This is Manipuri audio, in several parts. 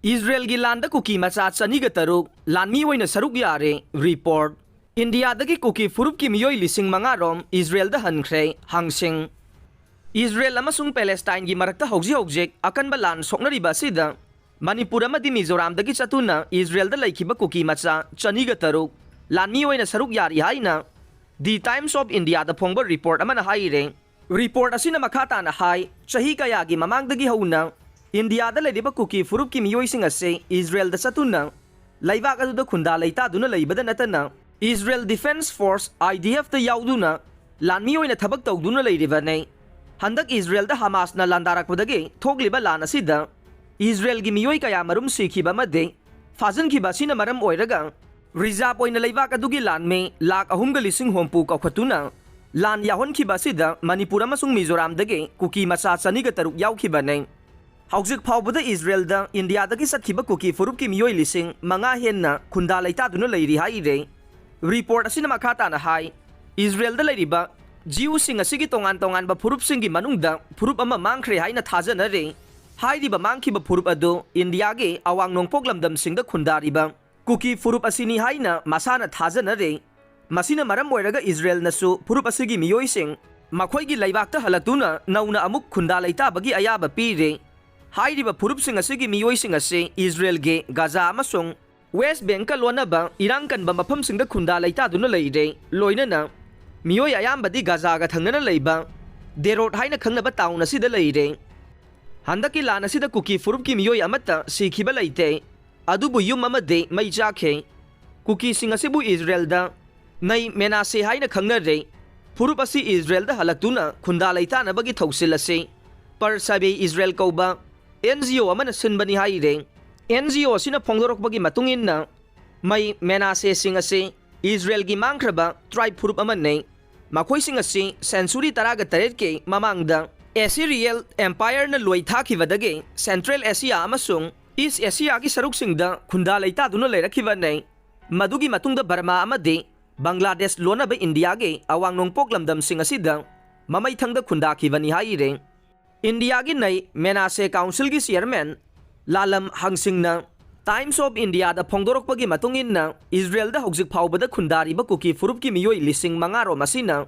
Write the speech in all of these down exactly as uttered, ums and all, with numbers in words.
ꯏꯖꯔꯦꯜꯒꯤ ꯂꯥꯟꯗ ꯀꯨꯀꯤ ꯃꯆꯥ ꯆꯅꯤꯒ ꯇꯔꯨꯛ ꯂꯥꯟꯃꯤ ꯑꯣꯏꯅ ꯁꯔꯨꯛ ꯌꯥꯔꯦ꯫ ꯔꯤꯄꯣꯔꯠ꯫ ꯏꯟꯗꯤꯌꯥꯗꯒꯤ ꯀꯨꯀꯤ ꯐꯨꯔꯨꯞꯀꯤ ꯃꯤꯑꯣꯏ ꯂꯤꯁꯤꯡ ꯃꯉꯥ ꯔꯣꯝ ꯏꯖꯔꯦꯜꯗ ꯍꯟꯈ꯭ꯔꯦ꯫ ꯍꯪꯁꯤꯡ꯫ ꯏꯖꯔꯦꯜ ꯑꯃꯁꯨꯡ ꯄꯦꯂꯦꯁꯇꯥꯏꯟꯒꯤ ꯃꯔꯛꯇ ꯍꯧꯖꯤꯛ ꯍꯧꯖꯤꯛ ꯑꯀꯟꯕ ꯂꯥꯟ ꯁꯣꯛꯅꯔꯤꯕ ꯑꯁꯤꯗ ꯃꯅꯤꯄꯨꯔ ꯑꯃꯗꯤ ꯃꯤꯖꯣꯔꯥꯝꯗꯒꯤ ꯆꯠꯇꯨꯅ ꯏꯖꯔꯦꯜꯗ ꯂꯩꯈꯤꯕ ꯀꯨꯀꯤ ꯃꯆꯥ ꯆꯅꯤꯒ ꯇꯔꯨꯛ ꯂꯥꯟꯃꯤ ꯑꯣꯏꯅ ꯁꯔꯨꯛ ꯌꯥꯔꯤ ꯍꯥꯏꯅ The Times of Indiaꯗ ꯐꯣꯡꯕ ꯔꯤꯄꯣꯔꯠ ꯑꯃꯅ ꯍꯥꯏꯔꯦ꯫ ꯔꯤꯄꯣꯔꯠ ꯑꯁꯤꯅ ꯃꯈꯥ ꯇꯥꯅ ꯍꯥꯏ, ꯆꯍꯤ ꯀꯌꯥꯒꯤ ꯃꯃꯥꯡꯗꯒꯤ ꯍꯧꯅ ꯏꯟꯗꯤꯌꯥꯗ ꯂꯩꯔꯤꯕ ꯀꯨꯀꯤ ꯐꯨꯔꯨꯞꯀꯤ ꯃꯤꯑꯣꯏꯁꯤꯡ ꯑꯁꯤ ꯏꯖꯔꯦꯜꯗ ꯆꯠꯇꯨꯅ ꯂꯩꯕꯥꯛ ꯑꯗꯨꯗ ꯈꯨꯟꯗꯥ ꯂꯩꯇꯥꯗꯨꯅ ꯂꯩꯕꯗ ꯅꯠꯇꯅ, ꯏꯖꯔꯦꯜ ꯗꯤꯐꯦꯟꯁ ꯐꯣꯔꯁ, IDFꯇ ꯌꯥꯎꯗꯨꯅ ꯂꯥꯟꯃꯤ ꯑꯣꯏꯅ ꯊꯕꯛ ꯇꯧꯗꯨꯅ ꯂꯩꯔꯤꯕꯅꯤ꯫ ꯍꯟꯗꯛ ꯏꯖꯔꯦꯜꯗ ꯍꯃꯥꯁꯅ ꯂꯥꯟꯗꯥꯔꯛꯄꯗꯒꯤ ꯊꯣꯛꯂꯤꯕ ꯂꯥꯟ ꯑꯁꯤꯗ ꯏꯖꯔꯦꯜꯒꯤ ꯃꯤꯑꯣꯏ ꯀꯌꯥ ꯃꯔꯨꯝ ꯁꯤꯈꯤꯕ ꯑꯃꯗꯤ ꯐꯥꯖꯤꯟꯈꯤꯕ ꯑꯁꯤꯅ ꯃꯔꯝ ꯑꯣꯏꯔꯒ, ꯔꯤꯖꯥꯔꯚ ꯑꯣꯏꯅ ꯂꯩꯕꯥꯛ ꯑꯗꯨꯒꯤ ꯂꯥꯟꯃꯤ ꯂꯥꯈ ꯑꯍꯨꯝꯒ ꯂꯤꯁꯤꯡ ꯍꯨꯝꯐꯨ ꯀꯧꯈꯠꯇꯨꯅ ꯂꯥꯟ ꯌꯥꯎꯍꯟꯈꯤꯕ ꯑꯁꯤꯗ ꯃꯅꯤꯄꯨꯔ ꯑꯃꯁꯨꯡ ꯃꯤꯖꯣꯔꯥꯝꯗꯒꯤ ꯀꯨꯀꯤ ꯃꯆꯥ ꯆꯅꯤꯒ ꯇꯔꯨꯛ ꯌꯥꯎꯈꯤꯕꯅꯤ꯫ ꯍꯧꯖꯤꯛ ꯐꯥꯎꯕꯗ ꯏꯖꯔꯦꯜꯗ ꯏꯟꯗꯤꯌꯥꯗꯒꯤ ꯆꯠꯈꯤꯕ ꯀꯨꯀꯤ ꯐꯨꯔꯨꯞꯀꯤ ꯃꯤꯑꯣꯏ ꯂꯤꯁꯤꯡ ꯃꯉꯥ ꯍꯦꯟꯅ ꯈꯨꯟꯗꯥ ꯂꯩꯇꯥꯗꯨꯅ ꯂꯩꯔꯤ ꯍꯥꯏꯔꯦ꯫ ꯔꯤꯄꯣꯔꯠ ꯑꯁꯤꯅ ꯃꯈꯥ ꯇꯥꯅ ꯍꯥꯏ, ꯏꯖꯔꯦꯜꯗ ꯂꯩꯔꯤꯕ ꯖꯤꯌꯨꯁꯤꯡ ꯑꯁꯤꯒꯤ ꯇꯣꯉꯥꯟ ꯇꯣꯉꯥꯟꯕ ꯐꯨꯔꯨꯞꯁꯤꯡꯒꯤ ꯃꯅꯨꯡꯗ ꯐꯨꯔꯨꯞ ꯑꯃ ꯃꯥꯡꯈ꯭ꯔꯦ ꯍꯥꯏꯅ ꯊꯥꯖꯅꯔꯦ꯫ ꯍꯥꯏꯔꯤꯕ ꯃꯥꯡꯈꯤꯕ ꯐꯨꯔꯨꯞ ꯑꯗꯨ ꯏꯟꯗꯤꯌꯥꯒꯤ ꯑꯋꯥꯡ ꯅꯣꯡꯄꯣꯛ ꯂꯝꯗꯝꯁꯤꯡꯗ ꯈꯨꯟꯗꯥꯔꯤꯕ ꯀꯨꯀꯤ ꯐꯨꯔꯨꯞ ꯑꯁꯤꯅꯤ ꯍꯥꯏꯅ ꯃꯁꯥꯅ ꯊꯥꯖꯅꯔꯦ꯫ ꯃꯁꯤꯅ ꯃꯔꯝ ꯑꯣꯏꯔꯒ ꯏꯖꯔꯦꯜꯅꯁꯨ ꯐꯨꯔꯨꯞ ꯑꯁꯤꯒꯤ ꯃꯤꯑꯣꯏꯁꯤꯡ ꯃꯈꯣꯏꯒꯤ ꯂꯩꯕꯥꯛꯇ ꯍꯜꯂꯛꯇꯨꯅ ꯅꯧꯅ ꯑꯃꯨꯛ ꯈꯨꯟꯗꯥ ꯂꯩꯇꯥꯕꯒꯤ ꯑꯌꯥꯕ ꯄꯤꯔꯦ꯫ ꯍꯥꯏꯔꯤꯕ ꯐꯨꯔꯨꯞꯁꯤꯡ ꯑꯁꯤꯒꯤ ꯃꯤꯑꯣꯏꯁꯤꯡ ꯑꯁꯤ ꯏꯖꯔꯦꯜꯒꯤ ꯒꯥꯖꯥ ꯑꯃꯁꯨꯡ ꯋꯦꯁ ꯕꯦꯡꯀ ꯂꯣꯟꯅꯕ ꯏꯔꯥꯡ ꯀꯟꯕ ꯃꯐꯝꯁꯤꯡꯗ ꯈꯨꯟꯗꯥ ꯂꯩꯇꯥꯗꯨꯅ ꯂꯩꯔꯦ꯫ ꯂꯣꯏꯅꯅ ꯃꯤꯑꯣꯏ ꯑꯌꯥꯝꯕꯗꯤ ꯒꯥꯖꯥꯒ ꯊꯪꯅꯅ ꯂꯩꯕ ꯗꯦꯔꯣꯠ ꯍꯥꯏꯅ ꯈꯪꯅꯕ ꯇꯥꯎꯟ ꯑꯁꯤꯗ ꯂꯩꯔꯦ꯫ ꯍꯟꯗꯛꯀꯤ ꯂꯥꯟ ꯑꯁꯤꯗ ꯀꯨꯀꯤ ꯐꯨꯔꯨꯞꯀꯤ ꯃꯤꯑꯣꯏ ꯑꯃꯠꯇ ꯁꯤꯈꯤꯕ ꯂꯩꯇꯦ, ꯑꯗꯨꯕꯨ ꯌꯨꯝ ꯑꯃꯗꯤ ꯃꯩ ꯆꯥꯈꯤ꯫ ꯀꯨꯀꯤꯁꯤꯡ ꯑꯁꯤꯕꯨ ꯏꯖꯔꯦꯜꯗ ꯅꯩ ꯃꯦꯅꯥꯁꯦ ꯍꯥꯏꯅ ꯈꯪꯅꯔꯦ꯫ ꯐꯨꯔꯨꯞ ꯑꯁꯤ ꯏꯖꯔꯦꯜꯗ ꯍꯜꯂꯛꯇꯨꯅ ꯈꯨꯟꯗꯥ ꯂꯩꯇꯥꯅꯕꯒꯤ ꯊꯧꯁꯤꯜ ꯑꯁꯤ ꯄꯔ ꯁꯥꯕꯦ ꯏꯖꯔꯦꯜ ꯀꯧꯕ NGO ꯑꯃꯅ ꯁꯤꯟꯕꯅꯤ ꯍꯥꯏꯔꯦ꯫ NGO ꯑꯁꯤꯅ ꯐꯣꯡꯗꯣꯔꯛꯄꯒꯤ ꯃꯇꯨꯡ ꯏꯟꯅ, ꯃꯩ ꯃꯦꯅꯥꯁꯦꯁꯤꯡ ꯑꯁꯤ ꯏꯖꯔꯦꯜꯒꯤ ꯃꯥꯡꯈ꯭ꯔꯕ ꯇ꯭ꯔꯥꯏꯕ ꯐꯨꯔꯨꯞ ꯑꯃꯅꯤ꯫ ꯃꯈꯣꯏꯁꯤꯡ ꯑꯁꯤ ꯁꯦꯟꯆꯨꯔꯤ ꯇꯔꯥꯒ ꯇꯔꯦꯠꯀꯤ ꯃꯃꯥꯡꯗ ꯑꯦꯁꯤꯔꯤꯌꯦꯜ ꯑꯦꯝꯄꯥꯌꯔꯅ ꯂꯣꯏ ꯊꯥꯈꯤꯕꯗꯒꯤ ꯁꯦꯟꯇ꯭ꯔꯦꯜ ꯑꯦꯁꯤꯌꯥ ꯑꯃꯁꯨꯡ ꯏꯁ ꯑꯦꯁꯤꯌꯥꯒꯤ ꯁꯔꯨꯛꯁꯤꯡꯗ ꯈꯨꯟꯗꯥ ꯂꯩꯇꯥꯗꯨꯅ ꯂꯩꯔꯛꯈꯤꯕꯅꯤ꯫ ꯃꯗꯨꯒꯤ ꯃꯇꯨꯡꯗ ꯕꯔꯃꯥ ꯑꯃꯗꯤ ꯕꯪꯒ꯭ꯂꯥꯗꯦꯁ ꯂꯣꯟꯅꯕ ꯏꯟꯗꯤꯌꯥꯒꯤ ꯑꯋꯥꯡ ꯅꯣꯡꯄꯣꯛ ꯂꯝꯗꯝꯁꯤꯡ ꯑꯁꯤꯗ ꯃꯃꯩꯊꯪꯗ ꯈꯨꯟꯗꯥꯈꯤꯕꯅꯤ ꯍꯥꯏꯔꯦ꯫ ꯏꯟꯗꯤꯌꯥꯒꯤ ꯅꯩ ꯃꯦꯅꯥꯁꯦ ꯀꯥꯎꯟꯁꯤꯜꯒꯤ ꯆꯤꯌꯔꯃꯦꯟ ꯂꯥꯂꯝ ꯍꯪꯁꯤꯡꯅ Times of Indiaꯗ ꯐꯣꯡꯗꯣꯔꯛꯄꯒꯤ ꯃꯇꯨꯡ ꯏꯟꯅ, ꯏꯖꯔꯦꯜꯗ ꯍꯧꯖꯤꯛ ꯐꯥꯎꯕꯗ ꯈꯨꯟꯗꯥꯔꯤꯕ ꯀꯨꯀꯤ ꯐꯨꯔꯨꯞꯀꯤ ꯃꯤꯑꯣꯏ ꯂꯤꯁꯤꯡ ꯃꯉꯥ ꯔꯣꯝ ꯑꯁꯤꯅ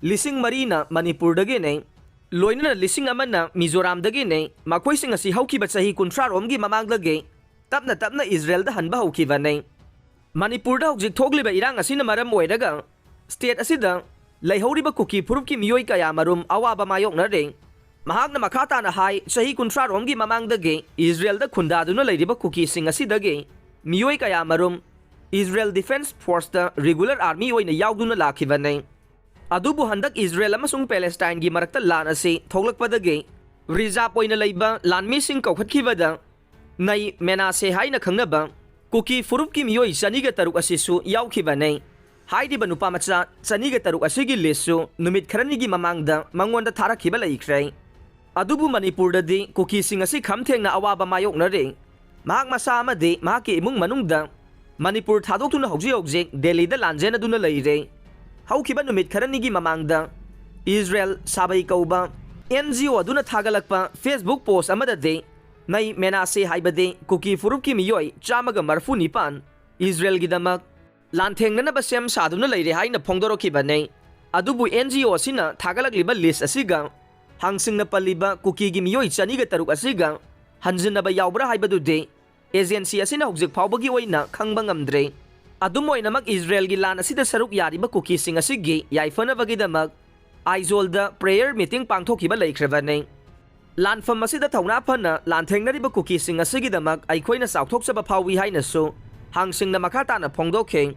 ꯂꯤꯁꯤꯡ ꯃꯔꯤꯅ ꯃꯅꯤꯄꯨꯔꯗꯒꯤꯅꯤ, ꯂꯣꯏꯅꯅ ꯂꯤꯁꯤꯡ ꯑꯃꯅ ꯃꯤꯖꯣꯔꯥꯝꯗꯒꯤꯅꯤ꯫ ꯃꯈꯣꯏꯁꯤꯡ ꯑꯁꯤ ꯍꯧꯈꯤꯕ ꯆꯍꯤ ꯀꯨꯟꯊ꯭ꯔꯥ ꯔꯣꯝꯒꯤ ꯃꯃꯥꯡꯗꯒꯤ ꯇꯞꯅ ꯇꯞꯅ ꯏꯖꯔꯦꯜꯗ ꯍꯟꯕ ꯍꯧꯈꯤꯕꯅꯤ꯫ ꯃꯅꯤꯄꯨꯔꯗ ꯍꯧꯖꯤꯛ ꯊꯣꯛꯂꯤꯕ ꯏꯔꯥꯡ ꯑꯁꯤꯅ ꯃꯔꯝ ꯑꯣꯏꯔꯒ state ꯑꯁꯤꯗ ꯂꯩꯍꯧꯔꯤꯕ ꯀꯨꯀꯤ ꯐꯨꯔꯨꯞꯀꯤ ꯃꯤꯑꯣꯏ ꯀꯌꯥ ꯃꯔꯨꯝ ꯑꯋꯥꯕ ꯃꯥꯌꯣꯛꯅꯔꯦ꯫ ꯃꯍꯥꯛꯅ ꯃꯈꯥ ꯇꯥꯅ ꯍꯥꯏ, ꯆꯍꯤ ꯀꯨꯟꯊ꯭ꯔꯥ ꯔꯣꯝꯒꯤ ꯃꯃꯥꯡꯗꯒꯤ ꯏꯖꯔꯦꯜꯗ ꯈꯨꯟꯗꯥꯗꯨꯅ ꯂꯩꯔꯤꯕ ꯀꯨꯀꯤꯁꯤꯡ ꯑꯁꯤꯗꯒꯤ ꯃꯤꯑꯣꯏ ꯀꯌꯥ ꯃꯔꯨꯝ ꯏꯖꯔꯦꯜ Defence Forceꯇ regular army ꯑꯣꯏꯅ ꯌꯥꯎꯗꯨꯅ ꯂꯥꯛꯈꯤꯕꯅꯤ꯫ ꯑꯗꯨꯕꯨ ꯍꯟꯗꯛ ꯏꯖꯔꯦꯜ ꯑꯃꯁꯨꯡ ꯄꯦꯂꯦꯁꯇꯥꯏꯟꯒꯤ ꯃꯔꯛꯇ ꯂꯥꯟ ꯑꯁꯤ ꯊꯣꯛꯂꯛꯄꯗꯒꯤ reserve ꯑꯣꯏꯅ ꯂꯩꯕ ꯂꯥꯟꯃꯤꯁꯤꯡ ꯀꯧꯈꯠꯈꯤꯕꯗ ꯅꯩ ꯃꯦꯅꯥꯁꯦ ꯍꯥꯏꯅ ꯈꯪꯅꯕ ꯀꯨꯀꯤ ꯐꯨꯔꯨꯞꯀꯤ ꯃꯤꯑꯣꯏ ꯆꯅꯤꯒ ꯇꯔꯨꯛ ꯑꯁꯤꯁꯨ ꯌꯥꯎꯈꯤꯕꯅꯤ꯫ ꯍꯥꯏꯔꯤꯕ ꯅꯨꯄꯥ ꯃꯆꯥ ꯆꯅꯤꯒ ꯇꯔꯨꯛ ꯑꯁꯤꯒꯤ listꯁꯨ ꯅꯨꯃꯤꯠ ꯈꯔꯅꯤꯒꯤ ꯃꯃꯥꯡꯗ ꯃꯉꯣꯟꯗ ꯊꯥꯔꯛꯈꯤꯕ ꯂꯩꯈ꯭ꯔꯦ꯫ ꯑꯗꯨꯕꯨ ꯃꯅꯤꯄꯨꯔꯗꯗꯤ ꯀꯨꯀꯤꯁꯤꯡ ꯑꯁꯤ ꯈꯝ ꯊꯦꯡꯅ ꯑꯋꯥꯕ ꯃꯥꯌꯣꯛꯅꯔꯦ꯫ ꯃꯍꯥꯛ ꯃꯁꯥ ꯑꯃꯗꯤ ꯃꯍꯥꯛꯀꯤ ꯏꯃꯨꯡ ꯃꯅꯨꯡꯗ ꯃꯅꯤꯄꯨꯔ ꯊꯥꯗꯣꯛꯇꯨꯅ ꯍꯧꯖꯤꯛ ꯍꯧꯖꯤꯛ ꯗꯦꯜꯂꯤꯗ ꯂꯥꯟꯖꯦꯟꯅꯗꯨꯅ ꯂꯩꯔꯦ꯫ ꯍꯧꯈꯤꯕ ꯅꯨꯃꯤꯠ ꯈꯔꯅꯤꯒꯤ ꯃꯃꯥꯡꯗ ꯏꯖꯔꯦꯜ ꯁꯥꯕꯩ ꯀꯧꯕ NGO ꯑꯗꯨꯅ ꯊꯥꯒꯠꯂꯛꯄ Facebook post ꯑꯃꯗꯗꯤ ꯅꯩ ꯃꯦꯅꯥꯁꯦ ꯍꯥꯏꯕꯗꯤ ꯀꯨꯀꯤ ꯐꯨꯔꯨꯞꯀꯤ ꯃꯤꯑꯣꯏ ꯆꯥꯝꯃꯒ ꯃꯔꯤꯐꯨ ꯅꯤꯄꯥꯟ ꯏꯖꯔꯦꯜꯒꯤꯗꯃꯛ ꯂꯥꯟꯊꯦꯡꯅꯅꯕ ꯁꯦꯝ ꯁꯥꯗꯨꯅ ꯂꯩꯔꯦ ꯍꯥꯏꯅ ꯐꯣꯡꯗꯣꯔꯛꯈꯤꯕꯅꯤ꯫ ꯑꯗꯨꯕꯨ NGO ꯑꯁꯤꯅ ꯊꯥꯒꯠꯂꯛꯂꯤꯕ list ꯑꯁꯤꯒ ꯍꯥꯡꯁꯤꯡꯅ ꯄꯜꯂꯤꯕ ꯀꯨꯀꯤꯒꯤ ꯃꯤꯑꯣꯏ ꯆꯅꯤꯒ ꯇꯔꯨꯛ ꯑꯁꯤꯒ ꯍꯟꯖꯤꯟꯅꯕ ꯌꯥꯎꯕ꯭ꯔꯥ ꯍꯥꯏꯕꯗꯨꯗꯤ agency ꯑꯁꯤꯅ ꯍꯧꯖꯤꯛ ꯐꯥꯎꯕꯒꯤ ꯑꯣꯏꯅ ꯈꯪꯕ ꯉꯝꯗ꯭ꯔꯤ꯫ ꯑꯗꯨꯝ ꯑꯣꯏꯅꯃꯛ ꯏꯖꯔꯦꯜꯒꯤ ꯂꯥꯟ ꯑꯁꯤꯗ ꯁꯔꯨꯛ ꯌꯥꯔꯤꯕ ꯀꯨꯀꯤꯁꯤꯡ ꯑꯁꯤꯒꯤ ꯌꯥꯏꯐꯅꯕꯒꯤꯗꯃꯛ ꯑꯥꯏꯖꯣꯜꯗ prayer meeting ꯄꯥꯡꯊꯣꯛꯈꯤꯕ ꯂꯩꯈ꯭ꯔꯕꯅꯤ꯫ ꯂꯥꯟꯐꯝ ꯑꯁꯤꯗ ꯊꯧꯅꯥ ꯐꯅ ꯂꯥꯟꯊꯦꯡꯅꯔꯤꯕ ꯀꯨꯀꯤꯁꯤꯡ ꯑꯁꯤꯒꯤꯗꯃꯛ ꯑꯩꯈꯣꯏꯅ ꯆꯥꯎꯊꯣꯛꯆꯕ ꯐꯥꯎꯏ ꯍꯥꯏꯅꯁꯨ ꯍꯥꯡꯁꯤꯡꯅ ꯃꯈꯥ ꯇꯥꯅ ꯐꯣꯡꯗꯣꯛꯈꯤ꯫